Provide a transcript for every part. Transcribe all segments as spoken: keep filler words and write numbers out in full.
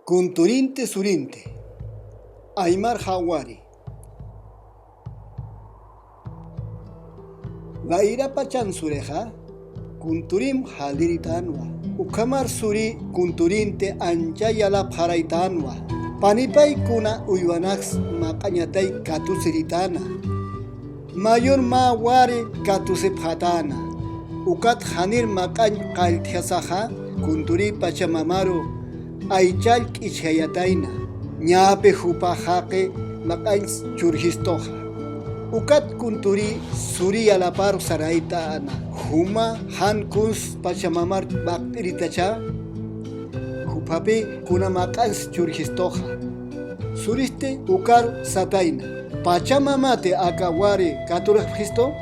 Kunturinti surinti. Aymar jawari. Layra pachan surixa kunturim jaliritanwa. Ukhamar suri kunturinti ancha yalapxaraytanwa. Panipay kuna uywanaks maq'añatay katusiritana. Mayur mä wari katusipxatana. Ukat janir maq'añ qalltjasaxa kunturi pachamamaru aychall k'ichjayatayna. Ñäpi jupa jaqi maq'añs churjistuxa. Ukat kunturi suri yalaparu saraytana. Juma jan kuns pachamamar maqt'iritachä. Juphapi kuna maq'añs churjistuxa. Suristi ukar satayna. Pachamamati aka wari katurapxistu?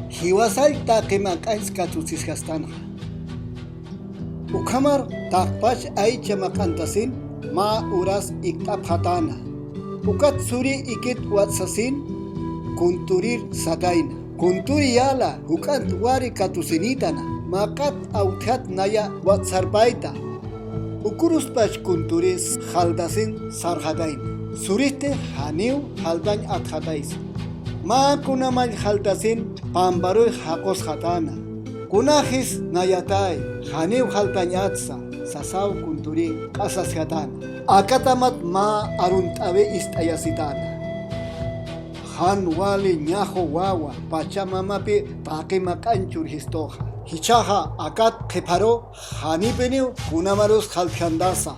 Jiwasall taqi maq'añs katusisjastanxa. Ukhamar taqpach aycha maq'antasin mä uras ikt'apxatana. Ukat suri ikit watsasin kunturir satayna. Kunturi yala, juk'ant wari katusinïtana, maq'at awtjat naya watsarpayta. Uküruspach kunturi jaltasin sarxatayna. Suristi janiw jaltañ atxataysa. Mä kunamall jaltasin pamparuy jaqusxatana. Kunajis nayatay, janiw jaltañ atsa, sasaw kunturi q'asasjatana. Akatamat mä arunt'awi ist'ayasitana. Jan wali ñaxu wawa pachamamapi taqi maq'añ churjistuxa. Jichhaxa akat qhipharu janipiniw kunamarus jaltjantasa.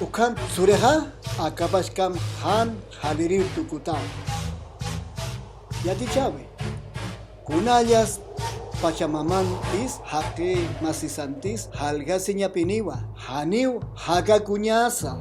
Ukham surixa akapachkam jan jaliriw tukuta. Yatichäwi. Kunallas pachamamantis jaqi masisantis jalgasiñapiniwa, janiw jakakuñasa.